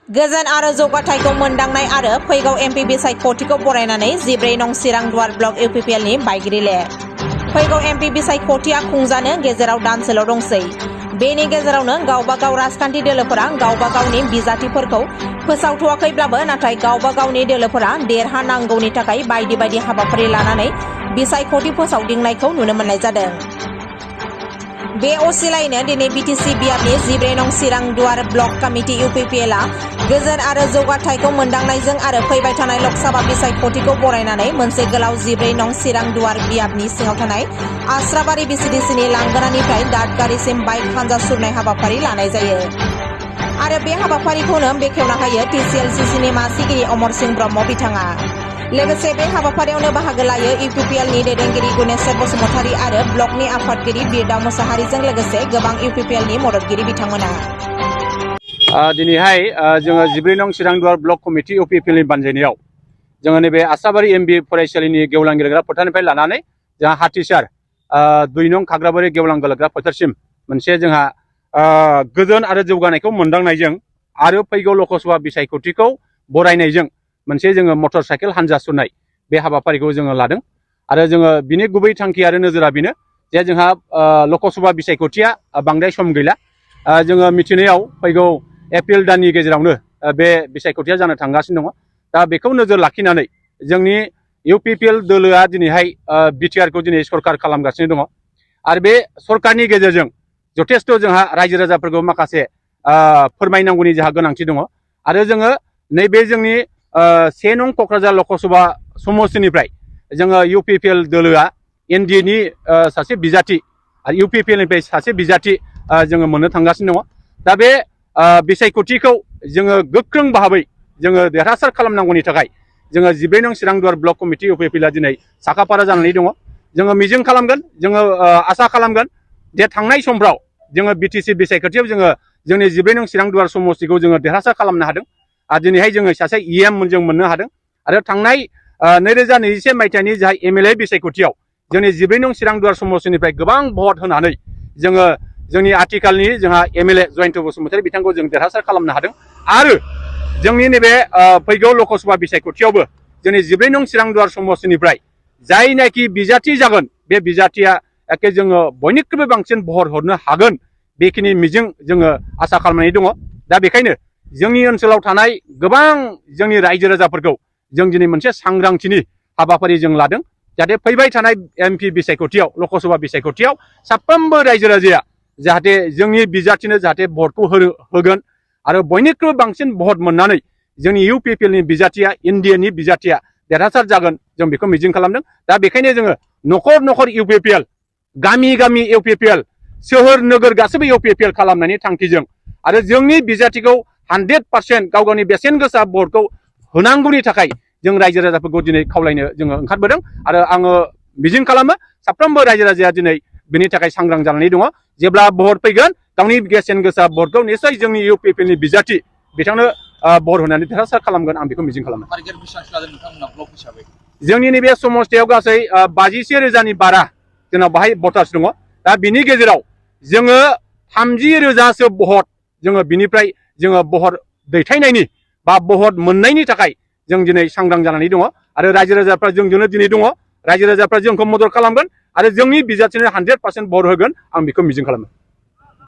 गोजोन आरो जौगाथायखौ मोनदांनाय आरो फैगौ एमपि बिसायख'थिखौ बरायनानै 14 नं चिरां दुवार ब्लक इउपिपिएलनि बायगिरिले फैगौ एमपि बिसायख'थिया खुंजानो गेजेराव दानसेल' दंसै। बेनि गेजेरावनो गावबा गाव राजखान्थि दोलोफोरा गावबा गावनि बिजाथिफोरखौ फोसावथ'वाखैब्लाबो नाथाय गावबा गावनि दोलोफोरा देरहानांगौनि थाखाय बायदि बायदि हाबाफारि लानानै बिसायख'थि फोसावदिंनायखौ नुनो मोननाय जादों। बे असिलायैनो दिनै बिटिसि बियाबनि 14 नं चिरां दुवार ब्लक कमिटि इउपिपिएलआ गोजोन आरो जौगाथायखौ मोनदांनायजों आरो फैबाय थानाय लकसभा बिसायख'थिखौ बरायनानै मोनसे गोलाव 14 नं चिरां दुवार बियाबनि सिङाव थानाय आस्राबारि बिसिडिसिनि लांगोनानिफ्राय दादगारिसिम बाइक हानजा सुरनाय हाबाफारि लानाय जायो। आरो बे हाबाफारिखौनो बेखेवना होयो टिसिएलसिसिनि मासिगिरि अमर सिंह ब्रह्म बिथाङा। लोगोसे बे हाबाफारियावनो बाहागो लायो इउपिपिएलनि दैदेनगिरि गुनेश्वर बसुमतारी आरो ब्लकनि आफादगिरि बिरदाव मोसाहारिजों लोगोसे गोबां इउपिपिएलनि मददगिरि बिथांमोना। दिनैहाय जोङो 14 नं चिरां दुवार ब्लक कमिटि इउपिपिएलनि बानजायनायाव जोङो नैबे आस्राबारि एमबि फरायसालिनि गेवलां गेलेग्रा फोथारनिफ्राय लानानै जोंहा हाथिसार 2 नं खाग्राबारि गेवलां गेलेग्रा फोथारसिम मोनसे जोंहा गोजोन आरो जौगानायखौ मोनदांनायजों आरो फैगौ लकसभा बिसायख'थिखौ बरायनायजों मोनसे जोङो मटर साइकेल हानजा सुरनाय बे हाबाफारिखौ जोङो लादों। आरो जोङो बिनि गुबै थांखि आरो नोजोरा बेनो जे जोंहा लकसभा बिसायख'थिया बांद्राय सम गैला। जोङो मिथिनायाव फैगौ एप्रिल दाननि गेजेरावनो बे बिसायख'थिया जानो थांगासिनो दङ। दा बेखौ नोजोर लाखिनानै जोंनि इउपिपिएल दोलोआ दिनैहाय बिटिआरखौ दिनै सरकार खालामगासिनो दङ। आरो बे सरकारनि गेजेरजों जथेस्थ' जोंहा रायजो राजाफोरखौ माखासे फोरमायनांगौनि जोंहा गोनांथि दङ। आरो जोङो नैबे जोंनि 1 नं क'क्राझार लकसभा समस्तिनिफ्राय जोङो इउपिपिएल दोलोआ एनडिएनि सासे बिजाथि आरो इउपिपिएलनिफ्राय सासे बिजाथि जोङो मोननो थांगासिनो दङ। दा बे बिसायख'थिखौ जोङो गोख्रों भाबै जोङो देरहासार खालामनांगौनि थाखाय जोङो 14 नं चिरां दुवार ब्लक कमिटि इउपिपिएलआ दिनै साखाफारा जानानै दङ। जोङो मिजिं खालामगोन, जोङो आसा खालामगोन जे थांनाय समफ्राव जोङो बिटिसि बिसायख'थियाव जोङो जोंनि 14 नं चिरां दुवार समस्तिखौ जोङो देरहासार खालामनो हादों। आरो दिनैहाय जोङो सासे इएम जों मोननो हादों। आरो थांनाय 2021 मायथाइनि जा एमएलए बिसायख'थियाव जोंनि 14 नं चिरां दुवार समस्तिनिफ्राय गोबां भट होनानै जोङो जोंनि आथिखालनि जोंहा एमएलए जयन्त बसुमतारी बिथांखौ जों देरहासार खालामनो हादों। आरो जोंनि नैबे फैगौ लकसभा बिसायख'थियावबो जोंनि 14 नं चिरां दुवार समस्तिनिफ्राय जायनाखि बिजाथि जागोन बे बिजाथिया एखे जोङो बयनिख्रुइबो बांसिन भट हरनो हागोन बेखिनि मिजिं जोङो आसा खालामनानै दङ। दा बेखायनो जोंनि ओनसोलाव थानाय गोबां जोंनि रायजो राजाफोरखौ जों दिनै मोनसे सांग्रांथिनि हाबाफारि जों लादों। जाहाथे फैबाय थानाय एमपि बिसायख'थियाव लकसभा बिसायख'थियाव साफ्रोमबो रायजो राजाया जाहाथे जोंनि बिजाथिनो जाहाथे भटखौ होगोन आरो बयनिख्रुइबो बांसिन भट मोननानै जोंनि इउपिपिएलनि बिजाथिया एनडिएनि बिजाथिया देरहासार जागोन जों बेखौ मिजिं खालामदों। दा बेखायनो जोङो न'खर न'खर इउपिपिएल, गामि गामि इउपिपिएल, सोहोर नोगोर गासैबो इउपिपिएल खालामनायनि थांखिजों आरो जोंनि बिजाथिखौ 100% गाव गावनि बेसेन गोसा भटखौ होनांगौनि थाखाय जों रायजो राजाफोरखौ दिनै खावलायनो जोङो ओंखारबोदों। आरो आङो मिजिं खालामो साफ्रोमबो रायजो राजाया दिनै बेनि थाखाय सांग्रां जानानै दङ। जेब्ला भट फैगोन गावनि बेसेन गोसा भटखौ निस्सय जोंनि इउपिपिएलनि बिजाथि बिथांनो भट होनानै देरहासार खालामगोन आं बेखौ मिजिं खालामो। जोंनि नैबे समस्तियाव गासै 52,000 बारा जोंनाव बाहाय भटार्स दङ। दा बिनि गेजेराव जोङो 30,000सो भट जोङो बिनिफ्राय जोङो भट दैथायनायनि बा भट मोननायनि थाखाय जों दिनै सांग्रां जानानै दङ। आरो रायजो राजाफ्रा जोंजोंनो दिनै दङ। रायजो राजाफ्रा जोंखौ मदद खालामगोन आरो जोंनि बिजाथिनो 100% भट होगोन आं बेखौ मिजिं खालामो।